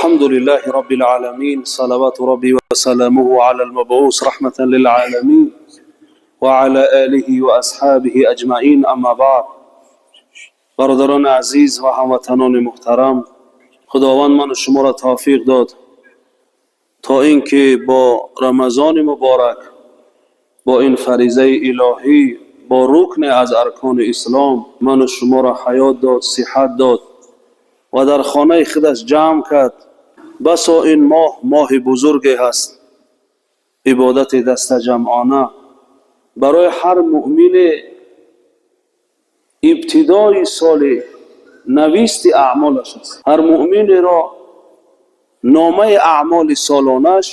الحمد لله رب العالمين، صلوات ربي وسلامه على المبعوث رحمة للعالمين وعلى آله وأصحابه أجمعين، أما بعد. Бародарони азиз ва ҳамватанони муҳтарам, Худованд ману шуморо тавфиқ дод, то ин ки бо Рамазони муборак, бо ин фаризаи илоҳӣ, бо рукне аз аркони ислом ману шуморо ҳаёт дод, сиҳат дод ва дар хонаи худаш ҷамъ кард. Басо ин моҳ моҳи бузурге ҳаст. Ибодати дастаҷамъона барои ҳар муъмине ибтидои соли нависти аъмолаш аст. Ҳар муъминеро номаи аъмоли солонаш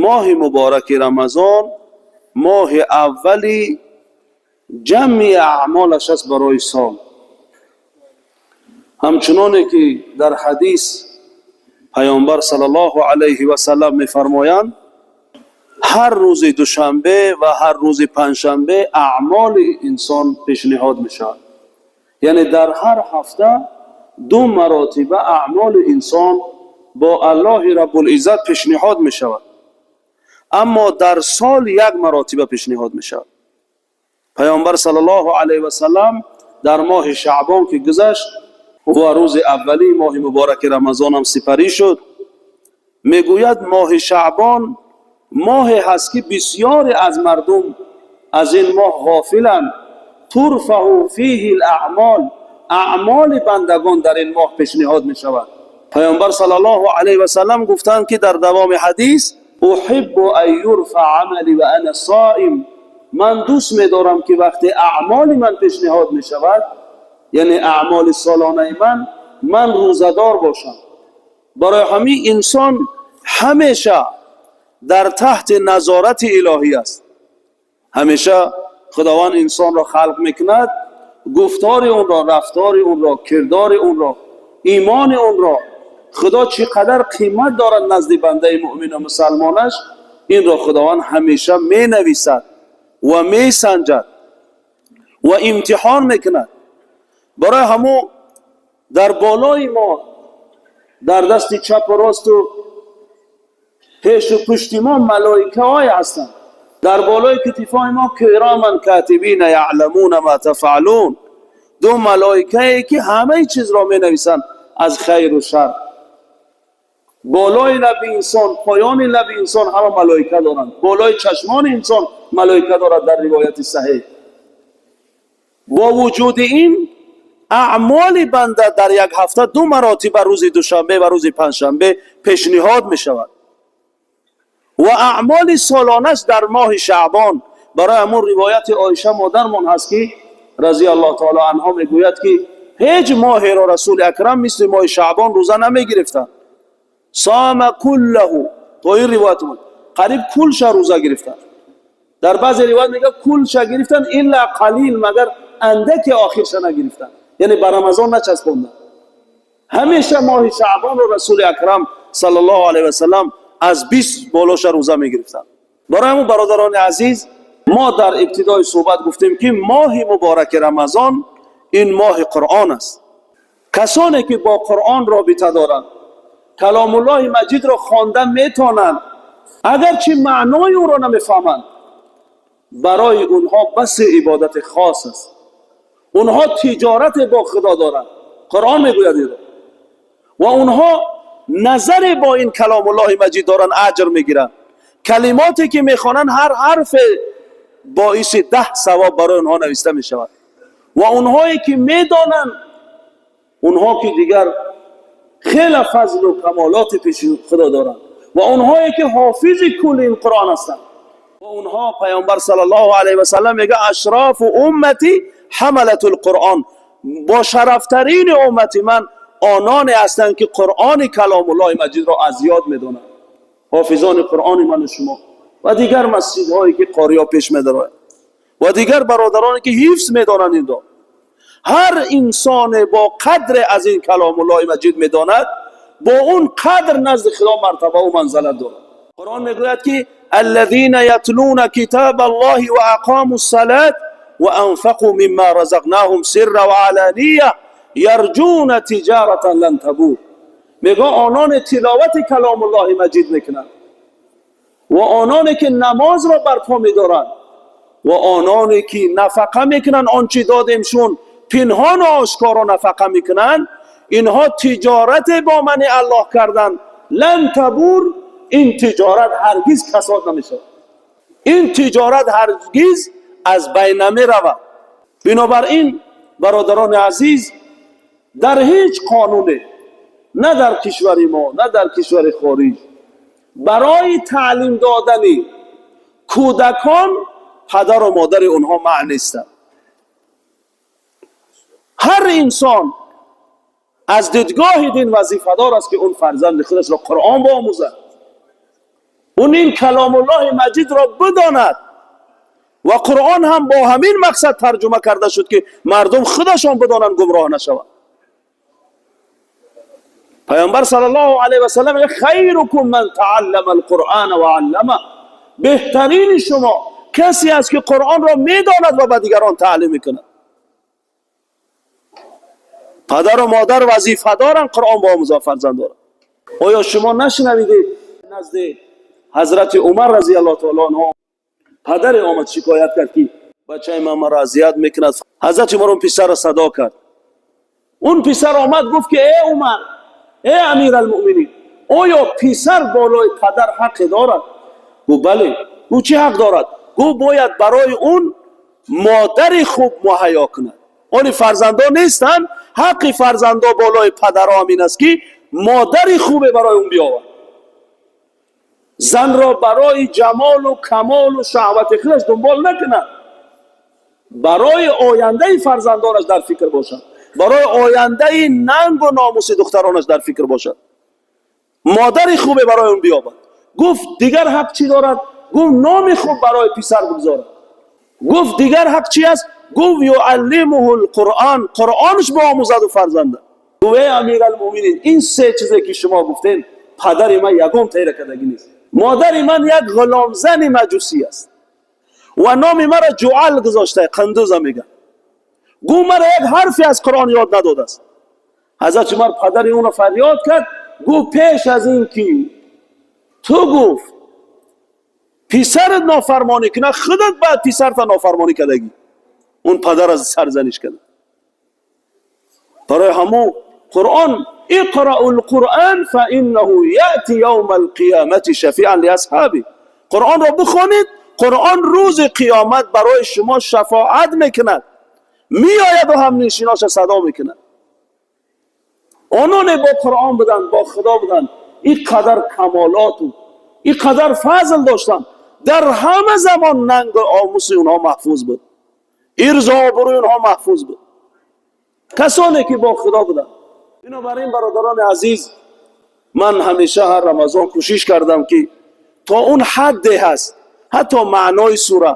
моҳи мубораки Рамазон моҳи аввали ҷамъи аъмолаш аст барои сол. Ҳамчуноне ки дар ҳадис Паёмбар саллаллоҳу алайҳи васаллам мефармоянд: ҳар рӯзи душанбе ва ҳар рӯзи панҷшанбе аъмоли инсон пешниҳод мешавад. Яъне дар ҳар ҳафта ду маротиба аъмоли инсон бо Аллоҳи Раббулиззат пешниҳод мешавад, аммо дар сол як маротиба пешниҳод мешавад. Паёмбар саллаллоҳу алайҳи васаллам дар моҳи шаъбон ки гузашт ва рӯзи аввалии моҳи мубораки Рамазонам сипарӣ шуд, мегӯяд: моҳи шаъбон моҳе ҳаст, ки бисёре аз мардум аз ин моҳ ғофиланд. ترفع فيه الأعمال, аъмоли бандагон дар ин моҳ пешниҳод мешавад. Паёмбар саллаллоҳу алайҳи васаллам гуфтанд, ки дар давоми ҳадис: أحب أن يرفع عملي وأنا صائم, ман дӯст медорам, ки вақте аъмоли ман пешниҳод мешавад, яъне аъмоли солонаи ман, ман рӯзадор бошам. Барои ҳамин инсон ҳамеша дар таҳти назорати илоҳӣ аст. Ҳамеша Худованд инсонро халқ мекунад, гуфтори онро, рафтори онро, кирдори онро, имони онро Худо чӣ қадар қимат дорад назди бандаи муъмину мусалмонаш, инро Худованд ҳамеша менависад ва месанҷад ва имтиҳон мекунад. Барои ҳамун дар болои мо, дар дасти чапу росту пешу пушти мо малоикаҳое ҳастанд. Дар болои китифои мо كراما كاتبين يعلمون ما تفعلون, ду малоикае, ки ҳамаи чизро менависанд аз хайру шар. Болои лаби инсон, поёни лаби инсон ҳама малоика доранд, болои чашмони инсон малоика дорад дар ривояти саҳеҳ. Бо вуҷуди ин, аъмоли банда дар як ҳафта ду маротиба, рӯзи душанбе ва рӯзи панҷшанбе, пешниҳод мешавад ва аъмоли солонаш дар моҳи шаъбон. Барои ҳамун ривояти Оиша модармон ҳаст, ки رضي الله تعالى عنها мегӯяд, ки ҳеҷ моҳеро Расули Акрам мисли моҳи шаъбон рӯза намегирифтанд. صام كله, то ин ривоят қариб кулша рӯза гирифтанд. Дар баъзе ривоят мега, кулша гирифтанд, إلا قليل, магар андаке охирша нагирифтанд, яъне ба Рамазон начаспонданд. Ҳамеша моҳи шаъбонро Расули Акрам саллаллоҳу алайҳи васаллам аз 20 болоша рӯза мегирифтанд. Барои ҳамун, бародарони азиз, мо дар ибтидои суҳбат гуфтем, ки моҳи мубораки Рамазон ин моҳи Қуръон аст. Касоне ки бо Қуръон робита доранд, Каломуллоҳи Маҷидро хонда метонанд, агарчи маънои ӯро намефаҳманд, барои онҳо басе ибодати хос аст. Онҳо тиҷорате бо Худо доранд, Қуръон мегӯяд инро, ва онҳо назаре бо ин Каломуллоҳи Маҷид доранд, аҷр мегиранд. Калимоте ки мехонанд, ҳар ҳарфе боиси 10 савоб барои онҳо нависта мешавад. Ва онҳое ки медонанд, онҳо ки дигар хеле фазлу камолоти пеши Худо доранд. Ва онҳое ки ҳофизи кулли ин Қуръон ҳастанд ва онҳо, Паёмбар саллаллоҳу алайҳи васаллам мега: أشرف أمتي حملة القرآن, бо шарафтарини уммати ман ононе ҳастанд, ки Қуръони Каломуллоҳи Маҷидро аз ёд медонанд. Ҳофизони Қуръони ману шумо ва дигар масҷидҳое, ки қориё пеш медарояд, ва дигар бародароне, ки ҳифз медонанд инро. Ҳар инсоне бо қадре аз ин Каломуллоҳи Маҷид медонад, бо он қадр назди Худо мартабаву манзалат дорад. Қуръон мегӯяд, ки الذين يتلون كتاب الله وأقاموا الصلاة وأنفقوا مما رزقناهم سرا وعلانية يرجون تجارة لن تبور. Мегӯ ононе тиловати каломуллоҳи маҷид мекунанд ва ононе ки намозро барпо медоранд ва ононе ки нафақа мекунанд, он чӣ додемшун, пинҳону ошкоро нафақа мекунанд, инҳо тиҷорате бо мани Аллоҳ карданд. لن تبور. Ин тиҷорат ҳаргиз касод намешавад, ин тиҷорат ҳаргиз аз байн намеравад. Бинобар ин, бародарони азиз, дар ҳеҷ қонуне, на дар кишвари мо, на дар кишвари хориҷ, барои таълим додани кӯдакон падару модари онҳо манъ нестанд. Ҳар инсон аз дидгоҳи дин вазифадор аст, ки он фарзанди худашро Қуръон биомӯзад, он ин каломуллоҳи маҷидро бидонад. Ва Қуръон ҳам бо ҳамин мақсад тарҷума карда шуд, ки мардум худашон бидонанд, гумроҳ нашаванд. Паёмбар саллаллоҳу алайҳи васаллам: خيركم من تعلم القرآن وعلمه. Беҳтарини шумо касе аст, ки Қуръонро медонад ва ба дигарон таълим мекунад. Падару модар вазифа доранд Қуръон биомӯзанд фарзандора. Оё шумо нашунавидед, назди ҳазрати Умар разияллоҳу таъала анҳу падаре омад, шикоят кард, ки бачаи ман маро азият мекунад? Ҳазрати Умар он писарро садо кард. Он писар омад, гуфт, ки э Умар, э амиралмуъминин, оё писар болои падар ҳаққе дорад? Гуфт: бале. Гуфт: чӣ ҳақ дорад? Гуфт: бояд барои он модари хуб муҳайё кунад. Оли фарзандо нестанд, ҳаққи фарзандо болои падаро ҳамин аст, ки модари хубе барои он биёвард. Занро барои ҷамолу камолу шаҳвати худаш дунбол накунад, барои ояндаи фарзандонаш дар фикр бошад, барои ояндаи нангу номуси духтаронаш дар фикр бошад, модари хубе барои он биёбад. Гуфт: дигар ҳақ чӣ дорад? Гуфт: номи хуб барои писар бигзорад. Гуфт: дигар ҳақ чӣ аст? Гуфт: يعلمه القرآن. Қуръонш биомӯзаду фарзанда. Гуфт: эй амиралмуъминин, ин се чизе ки шумо гуфтем, падари ман ягон тайра кардагӣ нест. Модари ман як ғуломзани маҷусӣ аст ва номи маро Ҷуал гузошта, қандуза мегӯяд. Гуфт: мара як ҳарфе аз Қуръон ёд надодааст. Ҳазрат Умар падари онро фарёд кард, гуфт: пеш аз ин ки ту, гуфт, писарат нофармонӣ кунад, худат бояд писарта нофармонӣ кардагӣ. Он падар аз сарзаниш кард. Барои ҳамун Қуръон: اقرؤوا القرآن فإنه يأتي يوم القيامة شفيعا لأصحابه. Қуръонро бихонед, Қуръон рӯзи қиёмат барои шумо шафоат мекунад, меояду ҳамнишиноша садо мекунад. Ононе бо Қуръон буданд, бо Худо буданд, ин қадар камолоту ин қадар фазл доштанд, дар ҳама замон нангу номуси онҳо маҳфуз буд, ирзу обрӯи онҳо маҳфуз буд, касоне ки бо Худо буданд. Бинобар ин, бародарони азиз, ман ҳамеша ҳар Рамазон кӯшиш кардам, ки то он ҳадде ҳаст, ҳатто маънои сура,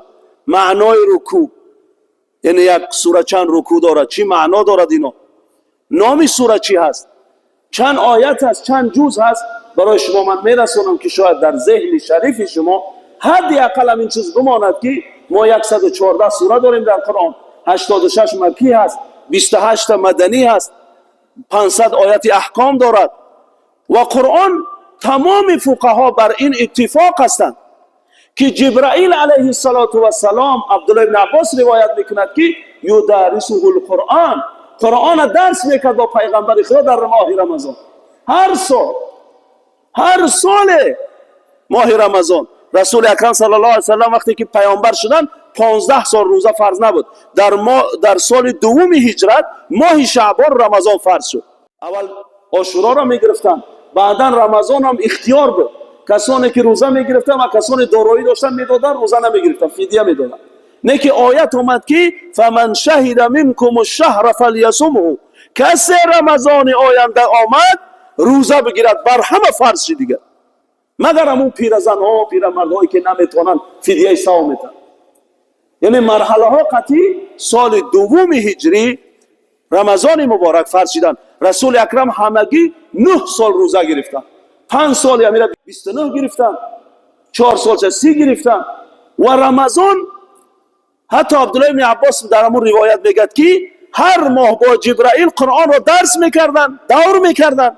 маънои рукӯ, яъне як сура чанд рукӯ дорад, чӣ маъно дорад, ино номи сура чӣ ҳаст, чанд оят ҳаст, чанд ҷуз ҳаст, барои шумо ман мерасонам, ки шояд дар зеҳни шарифи шумо ҳадди ақал ҳамин чиз бимонад, ки мо 114 сура дорем дар Қуръон, 86 маккӣ ҳаст, 28 маданӣ ҳаст, 500 ояти аҳком дорад. Ва Қуръон, тамоми фуқаҳо бар ин иттифоқ ҳастанд, ки Ҷибраил алайҳиссалоту вассалом, Абдулла ибн Аббос ривоят мекунад, ки يدارسه القرآن, Қуръона дарс мекард бо пайғамбари Худо дар моҳи Рамазон. Ҳар сол, ҳар соле моҳи Рамазон Расули Акрам саллаллоҳу алайҳи васаллам вақте ки паёмбар шуданд, 15 сол рӯза фарз набуд. Дар соли дуввуми ҳиҷрат, моҳи Шаъбон, Рамазон фарз шуд. Аввал Ошуроро мегирифтанд, баъдан Рамазонам ихтиёр буд. Касоне ки рӯза мегирифтанд ва касоне дороӣ доштанд, медоданд, рӯза намегирифтанд, фидия медоданд. Не ки оят омад, ки فمن شهد منكم الشهر فليصمه. Касе Рамазони оянда омад, рӯза бигирад, бар ҳама фарз шид дигар, магар ҳамун пиразанҳо, пирамардҳое ки наметавонанд, фидияи савм метаҳанд. Яъне марҳалаҳо қатъӣ соли дуввуми ҳиҷрӣ Рамазони муборак фарз шиданд. Расули Акрам ҳамагӣ 9 сол рӯза гирифтанд, 5 соли амира 29 гирифтанд, 4 солша 30 гирифтанд. Ва Рамазон, ҳатто Абдулла ибни Аббос дар ҳамун ривоят мегӯяд, ки ҳар моҳ бо Ҷибраил Қуръонро дарс мекарданд, давр мекарданд.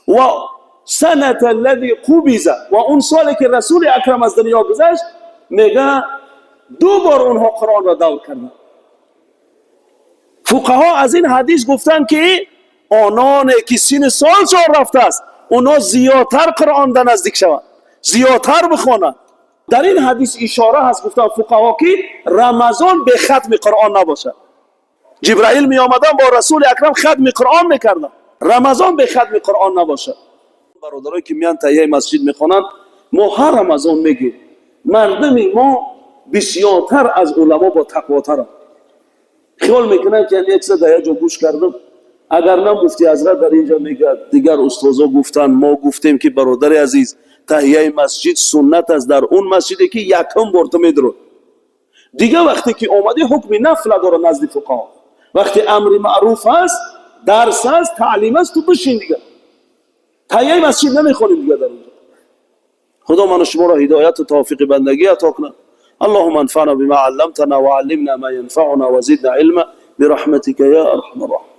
وسنة الذي قبض. Ва он соле ки Расули Акрам аз дунё гузашт, мега, ду бор онҳо Қуръонро давр карданд. Фуқаҳо аз ин ҳадис гуфтанд, ки ононе ки сини солшон рафтааст, онҳо зиёдтар Қуръон да наздик шаванд, зиёдтар бихонанд. Дар ин ҳадис ишора ҳаст, гуфтанд фуқаҳо, ки Рамазон бе хатми Қуръон набошад. Ҷибраил меомадан, бо Расули Акрам хатми Қуръон мекарданд. Рамазон бе хатми Қуръон набошад. Бародарое ки меян, таҳияи масҷид мехонанд, мо ҳар Рамазон мегӯем, мардуми мо бисёртар аз уламо бо тақвотаранд. Хиёл мекунанд, ки як чиза дар як ҷо гӯш кардам. Агар на муфти ҳазрат дар инҷа мегӯяд, дигар устозо гуфтанд, мо гуфтем, ки бародари азиз, таҳияи масҷид суннат аст дар он масҷиде, ки якум бор ту медурод. Дигар вақте ки омадӣ, ҳукми нафла дора назди фуқаҳо. Вақте амри маъруф аст, дарс аст, таълим аст, ту бишин, дигар таҳияи масҷид намехонем дигар дар онҷо. Худо ману шуморо ҳидояту тавфиқи бандагӣ ато кунад. اللهم انفعنا بما علمتنا وعلمنا ما ينفعنا وزدنا علما برحمتك يا ارحم الراحمين.